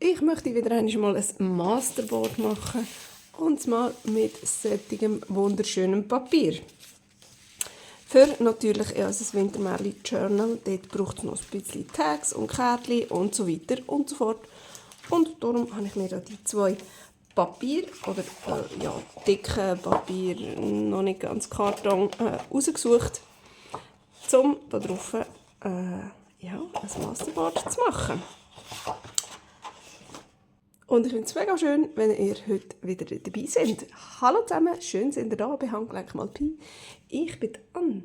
Ich möchte wieder einmal ein Masterboard machen, und zwar mit solchem wunderschönem Papier. Für natürlich das Wintermärli Journal, dort braucht es noch ein bisschen Tags und Kärtchen und so weiter und so fort. Und darum habe ich mir da die zwei Papier, oder dicke Papier, noch nicht ganz Karton, rausgesucht, um da drauf ein Masterboard zu machen. Und ich finde es mega schön, wenn ihr heute wieder dabei seid. Hallo zusammen, schön seid ihr da bei Handgelenk mal Pi. Ich bin Anne.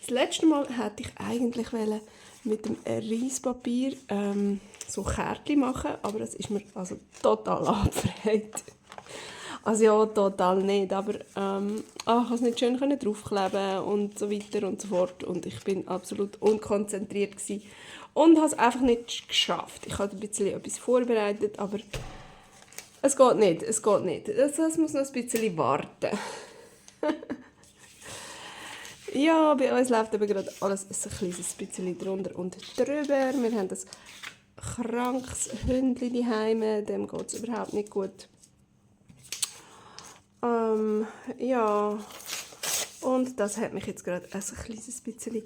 Das letzte Mal hätte ich eigentlich mit dem Reispapier so Kärtchen machen, aber das ist mir also total abgefreit. Also ja, total nicht, aber ich konnte es nicht schön draufkleben und so weiter und so fort. Und ich bin absolut unkonzentriert gewesen und habe es einfach nicht geschafft. Ich habe ein bisschen etwas vorbereitet, aber es geht nicht. Das muss noch ein bisschen warten. Ja, bei uns läuft eben gerade alles ein kleines bisschen drunter und drüber. Wir haben ein krankes Hündchen daheim, dem geht es überhaupt nicht gut. Und das hat mich jetzt gerade ein kleines bisschen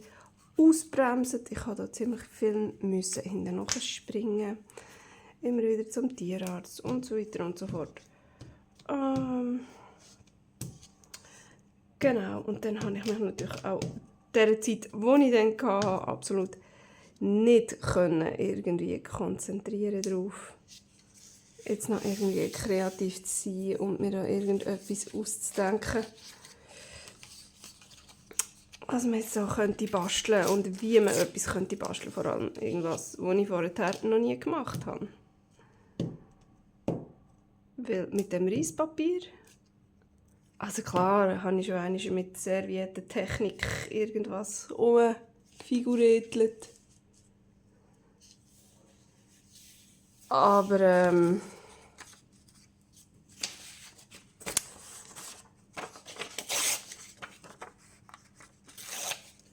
ausbremsen. Ich habe da ziemlich viel hinten nachspringen. Immer wieder zum Tierarzt und so weiter und so fort. Genau, und dann habe ich mich natürlich auch dieser Zeit, die ich dann hatte, absolut nicht irgendwie konzentrieren darauf. Jetzt noch irgendwie kreativ zu sein und mir da irgendetwas auszudenken, was man jetzt so könnte basteln und wie man etwas könnte basteln, vor allem irgendwas, was ich vorher noch nie gemacht habe. Weil mit dem Reispapier, also klar, habe ich schon einmal mit Serviettentechnik irgendwas umfiguriert. Aber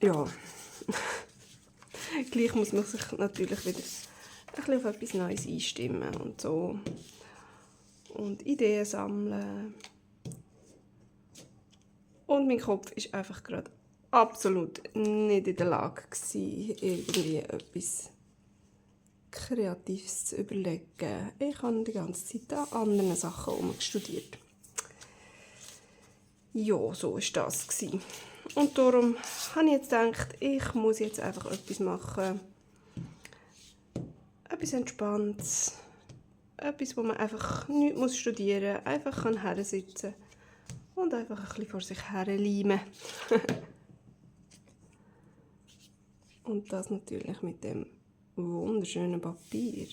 ja, gleich muss man sich natürlich wieder ein bisschen auf etwas Neues einstimmen und so. Und Ideen sammeln. Und mein Kopf war einfach gerade absolut nicht in der Lage gewesen, irgendwie etwas Kreatives zu überlegen. Ich habe die ganze Zeit an anderen Sachen studiert. Ja, so war das. Und darum habe ich jetzt gedacht, ich muss jetzt einfach etwas machen. Etwas Entspanntes. Etwas, wo man einfach nichts studieren muss. Einfach hersitzen und einfach ein bisschen vor sich herleimen. Und das natürlich mit dem wunderschönen Papier.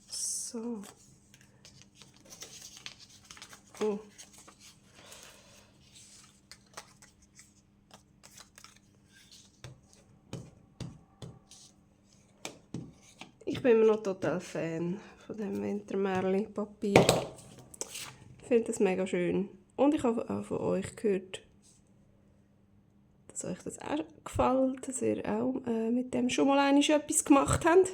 So. Oh. Ich bin immer noch total Fan von dem Wintermärli Papier. Ich finde das mega schön. Und ich habe auch von euch gehört, dass euch das auch gefällt, dass ihr auch mit dem schon mal etwas gemacht habt.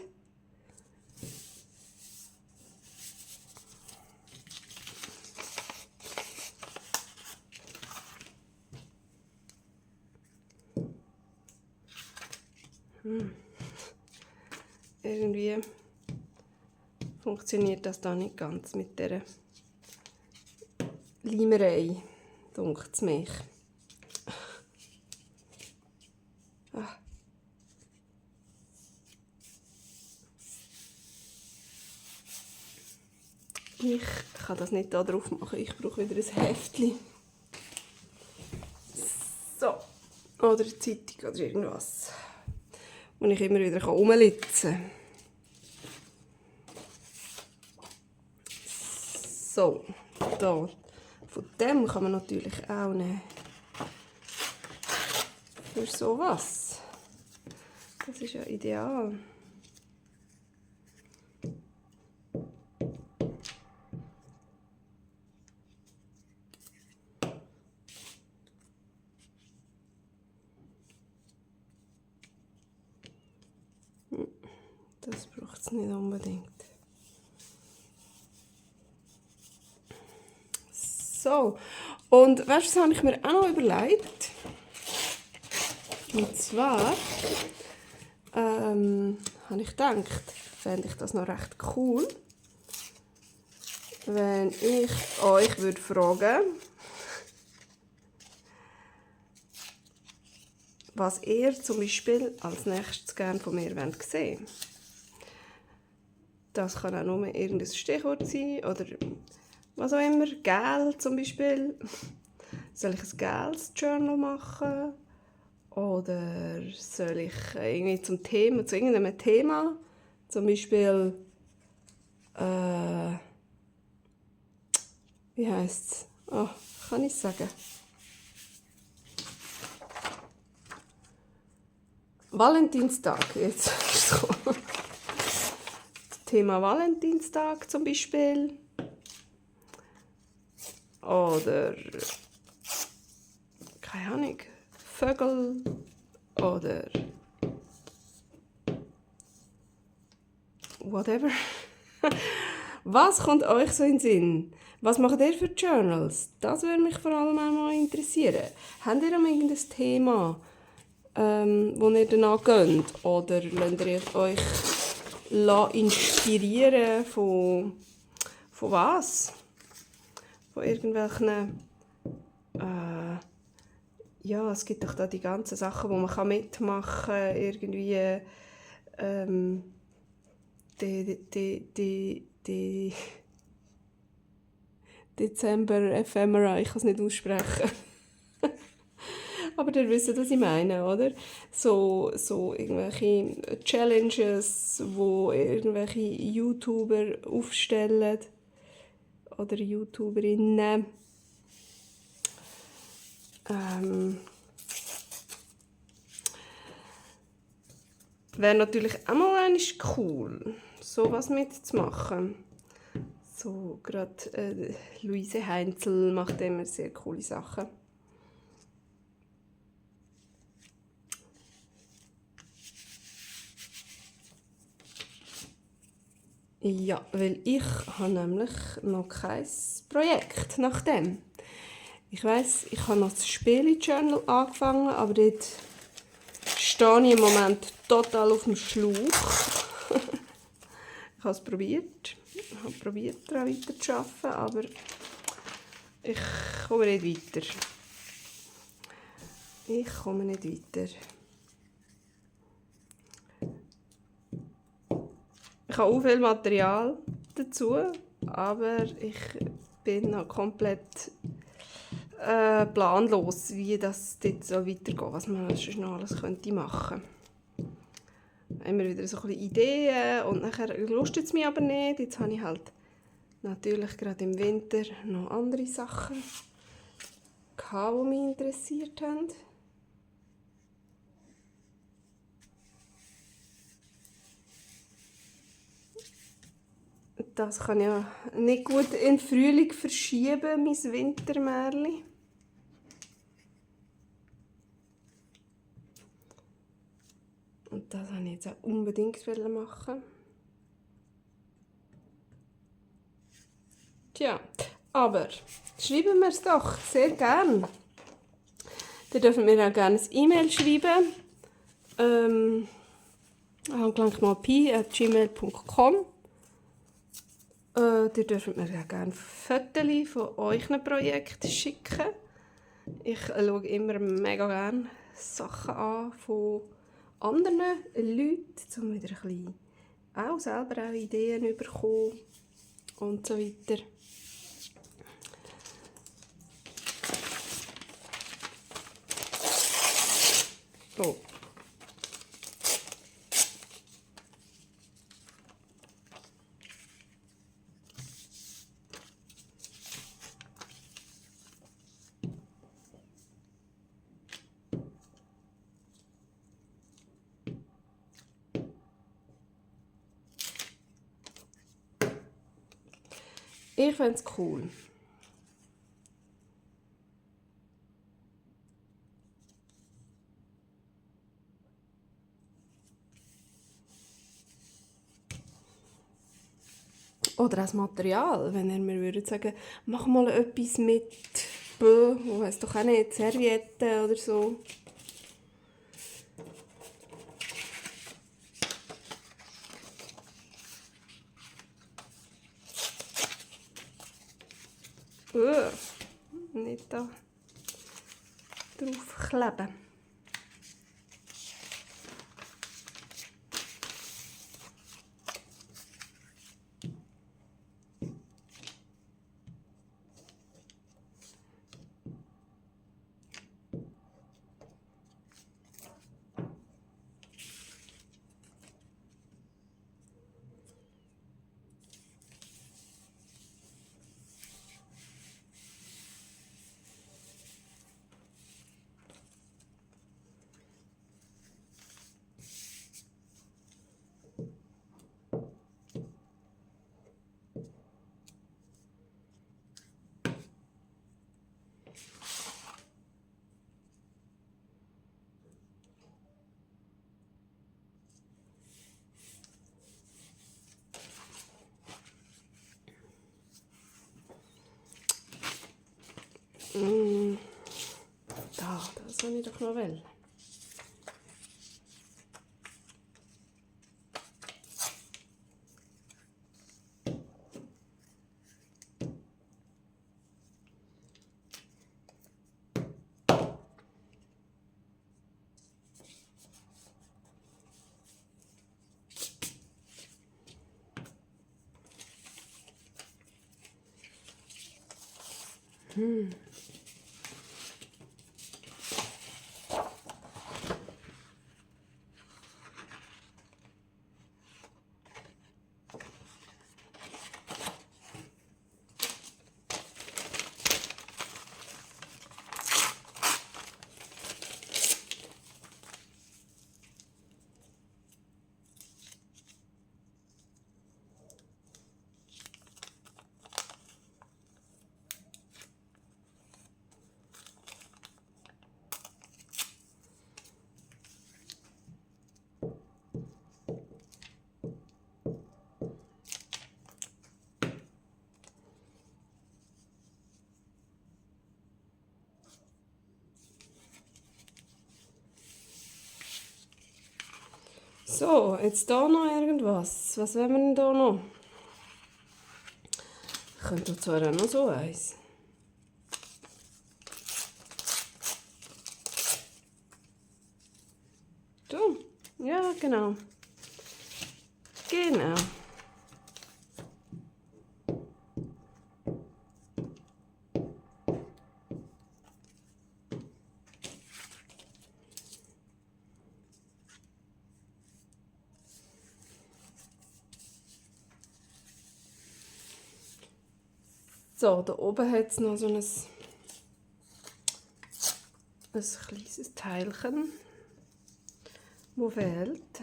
Irgendwie funktioniert das da nicht ganz mit der Leimerei, dunkt es mich. Ich kann das nicht da drauf machen, ich brauche wieder ein Heftchen. So, oder eine Zeitung oder irgendwas, wo ich immer wieder rumlitzen kann. So, da. Von dem kann man natürlich auch nehmen. Für sowas. Das ist ja ideal. Das braucht es nicht unbedingt. So, und weißt du, was habe ich mir auch noch überlegt? Und zwar habe ich gedacht, fände ich das noch recht cool, wenn ich euch würde fragen, was ihr zum Beispiel als nächstes gerne von mir sehen wollt. Das kann auch nur irgendein Stichwort sein oder was auch immer. Gel zum Beispiel. Soll ich ein gels Journal machen? Oder soll ich irgendwie zu irgendeinem Thema, zum Beispiel, wie heisst es? Oh, kann ich sagen? Valentinstag, jetzt ist es gekommen. Das Thema Valentinstag zum Beispiel. Oder, keine Ahnung, Vögel. Oder whatever. Was kommt euch so in den Sinn? Was macht ihr für Journals? Das würde mich vor allem auch mal interessieren. Habt ihr irgendein Thema, wo ihr danach geht? Oder lasst ihr euch inspirieren von was? Von irgendwelchen... ja, es gibt doch da die ganzen Sachen, wo man mitmachen kann. Irgendwie... die Dezember Ephemera, ich kann es nicht aussprechen. Aber ihr wisst, was ich meine, oder? So irgendwelche Challenges, wo irgendwelche YouTuber aufstellen oder YouTuberinnen. Wäre natürlich auch mal cool, sowas mitzumachen. So gerade Luise Heinzel macht immer sehr coole Sachen. Ja, weil ich habe nämlich noch kein Projekt nach dem. Ich weiss, ich habe noch das Spiele-Journal angefangen, aber dort stehe ich im Moment total auf dem Schlauch. Ich habe es probiert. Ich habe probiert, daran weiterzuarbeiten, aber ich komme nicht weiter. Ich komme nicht weiter. Ich habe auch viel Material dazu, aber ich bin noch komplett planlos, wie das dort so weitergeht, was man sonst noch alles machen könnte. Immer wieder so ein bisschen Ideen und nachher lustet es mich aber nicht. Jetzt habe ich halt natürlich gerade im Winter noch andere Sachen gehabt, die mich interessiert haben. Das kann ja nicht gut in den Frühling verschieben, mein Wintermärchen. Und das wollte ich jetzt auch unbedingt machen. Tja, aber schreiben wir es doch sehr gern. Ihr dürft mir auch gerne ein E-Mail schreiben. handgelenkmalpi@gmail.com. Ihr dürft mir auch gerne Fotos von euren Projekten schicken. Ich schaue immer mega gerne Sachen an von anderen Leuten, um wieder ein bisschen auch selber auch Ideen zu bekommen und so weiter. Oh. Ich fände es cool. Oder das Material, wenn ihr mir würdet sagen, mach mal etwas mit, weiss doch auch nicht, Servietten oder so. Nicht da drauf kleben. Das habe ich doch noch wollen. So, jetzt hier noch irgendwas. Was wollen wir denn hier noch? Ich könnte zwar auch noch so eins. So, ja, genau. Genau. So, da oben hat es noch so ein kleines Teilchen, das fehlt.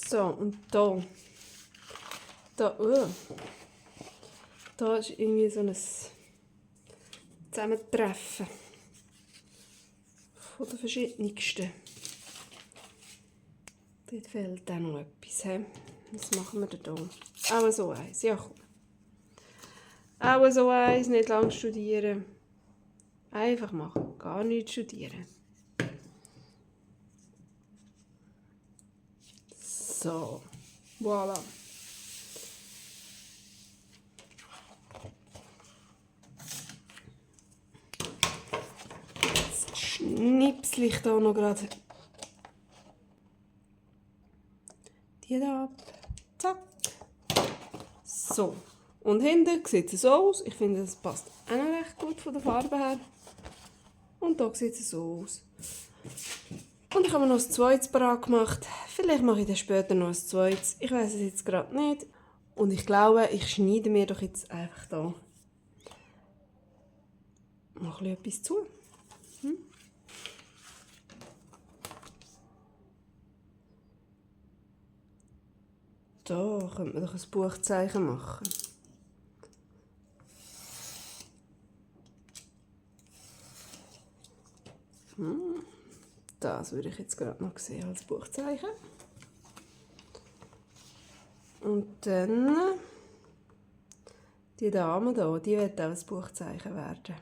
So, und da ist irgendwie so ein Zusammentreffen von den verschiedensten. Dort fehlt auch noch etwas. He? Was machen wir denn hier? Auch so eins, ja komm. Auch so eins, nicht lange studieren. Einfach machen, gar nichts studieren. So, voilà. Jetzt schnipsel ich hier noch gerade die da ab. Zack. So. Und hinten sieht es so aus. Ich finde, das passt auch noch recht gut von der Farbe her. Und hier sieht es so aus. Und ich habe mir noch ein zweites parat gemacht. Vielleicht mache ich dann später noch ein zweites. Ich weiß es jetzt gerade nicht. Und ich glaube, ich schneide mir doch jetzt einfach da noch etwas zu. Da könnte man doch ein Buchzeichen machen. Das würde ich jetzt gerade noch sehen als Buchzeichen. Und dann die Dame hier, die wird auch ein Buchzeichen werden.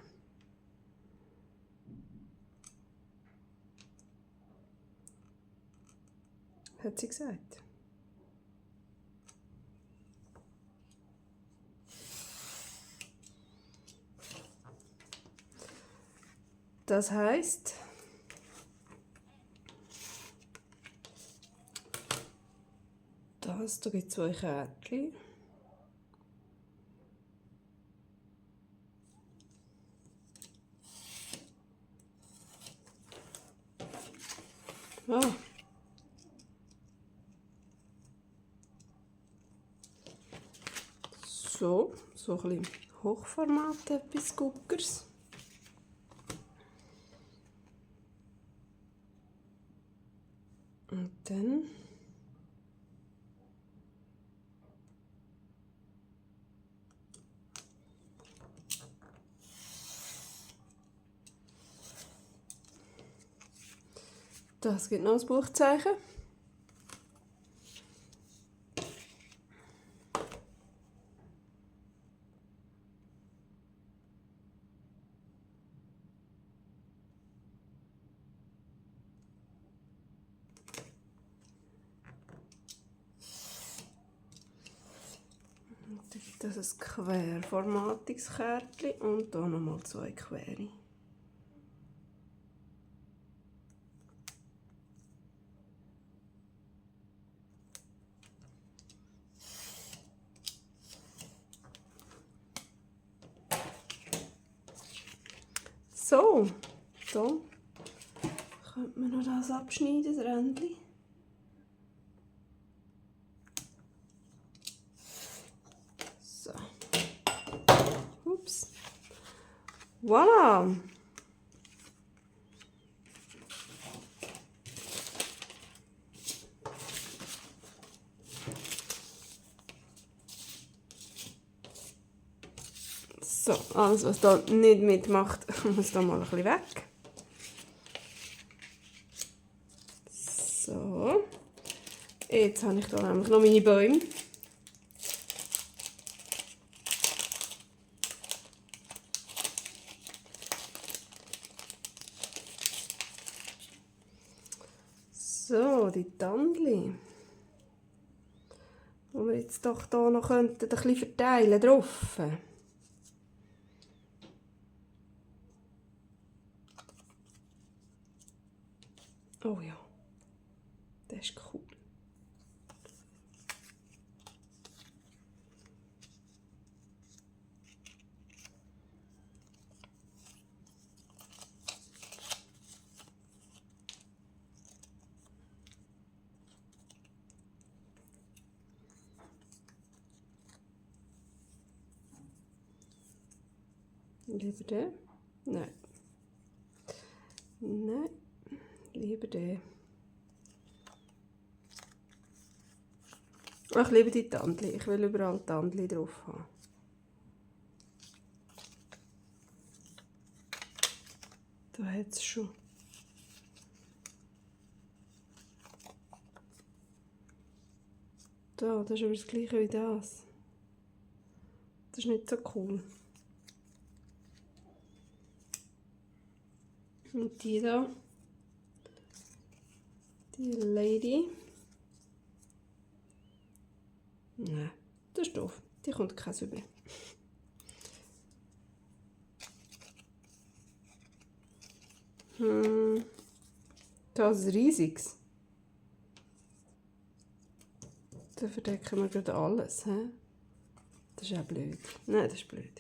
Hat sie gesagt. Das heisst, da gibt es 2 Kärtchen. Ah. So ein bisschen Hochformat, etwas Guckers. Und dann das gibt noch ein Buchzeichen. Das ist ein Querformatungskärtchen und hier nochmal 2 quere. So, da könnte man noch das abschneiden, das Rändchen. So. Ups. Voilà! So, alles was da nicht mitmacht, muss da mal ein bisschen weg. So. Jetzt habe ich da nämlich noch meine Bäume. So, die Tandli. Die wir jetzt doch hier noch ein bisschen verteilen drauf. Oh ja, das ist cool. Lieber den? Nein. Nein, lieber den. Ich liebe die Tandli. Ich will überall Tandli drauf haben. Da hat es schon. Da, das ist aber das gleiche wie das. Das ist nicht so cool. Und die da, die Lady. Nein, das ist doof. Die kommt kein über. Das ist riesiges. Da verdecken wir gerade alles. He? Das ist auch blöd. Nein, das ist blöd.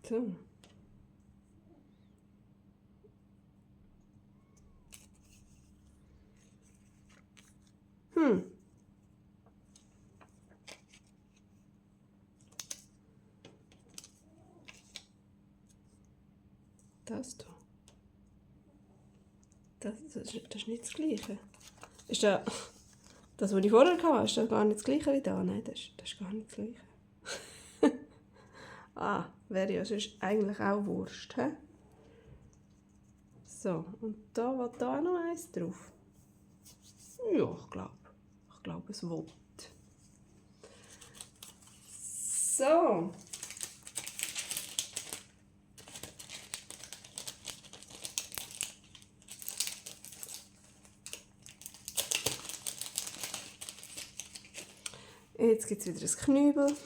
So. Das da. Das ist nicht das Gleiche. Ist das, was ich vorher hatte, ist das gar nicht das Gleiche wie da? Nein, das ist gar nicht das Gleiche. Wäre ja sonst eigentlich auch Wurst. He? So, und da war da auch noch eins drauf. Ja, ich glaube, es will. So. Jetzt gibt es wieder ein Knübel.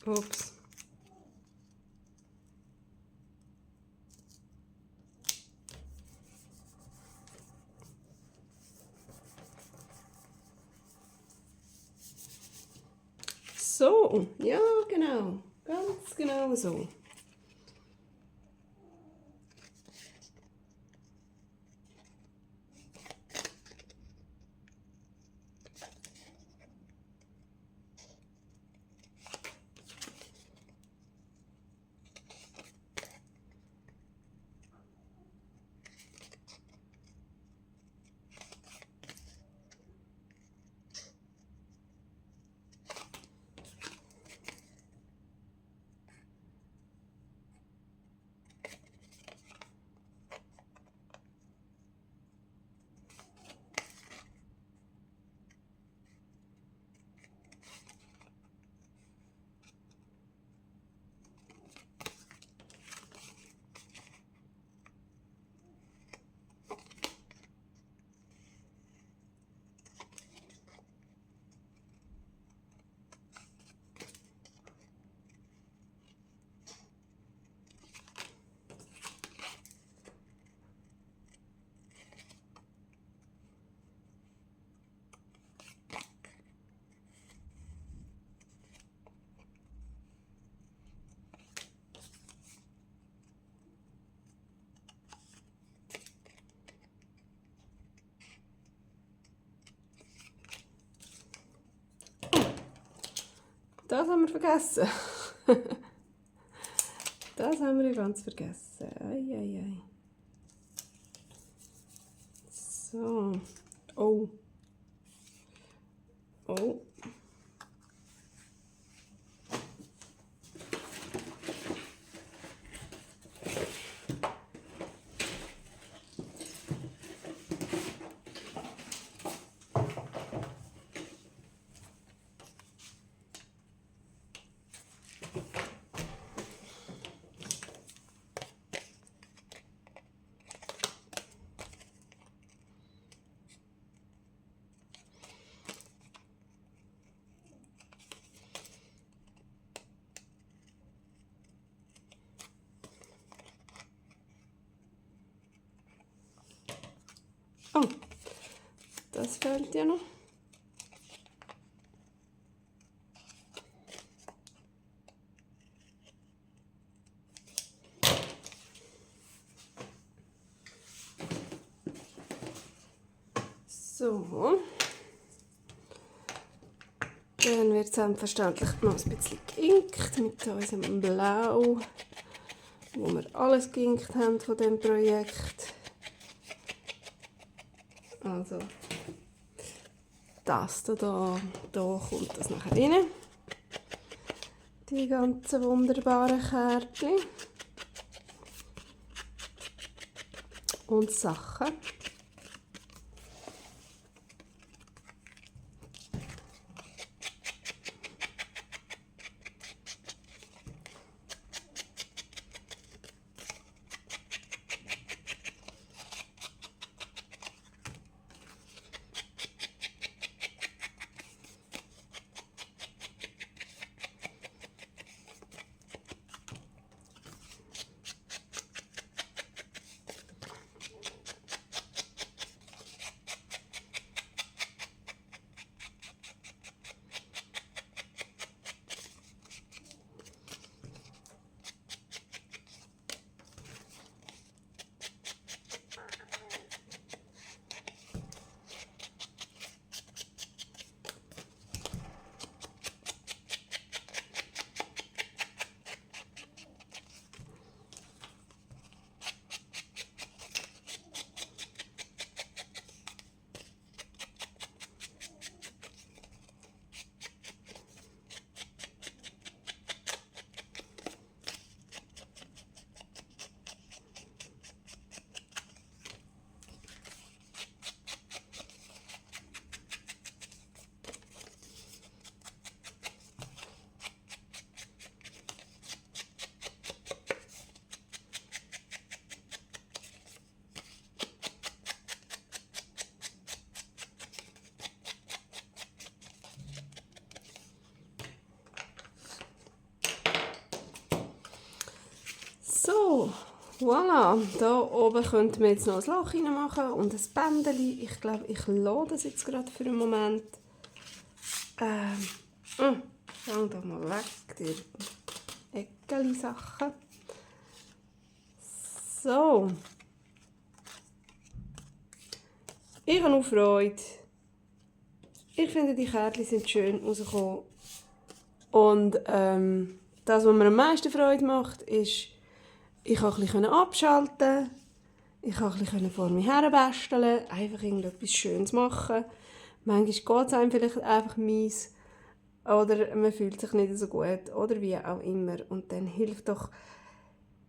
Ups. So, ja genau, ganz genau so. Das haben wir vergessen. Das haben wir ganz vergessen. Ei. So. Oh. Oh, das fehlt ja noch. So. Dann wird selbstverständlich noch ein bisschen geinkt mit unserem Blau wo wir alles geginkt haben von diesem Projekt. Also, das da kommt das nachher rein. Die ganzen wunderbaren Kärtchen und Sachen. So, voilà. Da oben könnten wir jetzt noch ein Loch machen und ein Bändchen. Ich glaube, ich lasse das jetzt gerade für einen Moment. Schau da mal weg, die Eckeli-Sachen. So. Ich habe auch Freude. Ich finde, die Kärtchen sind schön rausgekommen. Und das, was mir am meisten Freude macht, ist, ich konnte ein bisschen abschalten, ich konnte ein bisschen vor mir herbasteln, einfach irgendetwas Schönes machen. Manchmal geht es einem vielleicht einfach mies oder man fühlt sich nicht so gut oder wie auch immer. Und dann hilft doch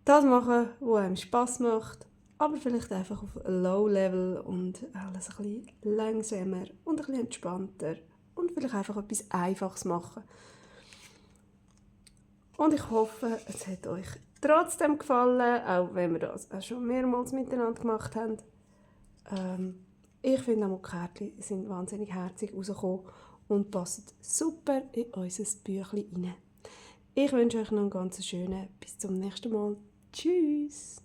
das machen, was einem Spass macht, aber vielleicht einfach auf Low-Level und alles ein bisschen langsamer und ein bisschen entspannter und vielleicht einfach etwas Einfaches machen. Und ich hoffe, es hat euch trotzdem gefallen, auch wenn wir das auch schon mehrmals miteinander gemacht haben. Ich finde auch die Kärtchen sind wahnsinnig herzig rausgekommen und passen super in unser Büchlein rein. Ich wünsche euch noch einen ganz schönen, bis zum nächsten Mal. Tschüss!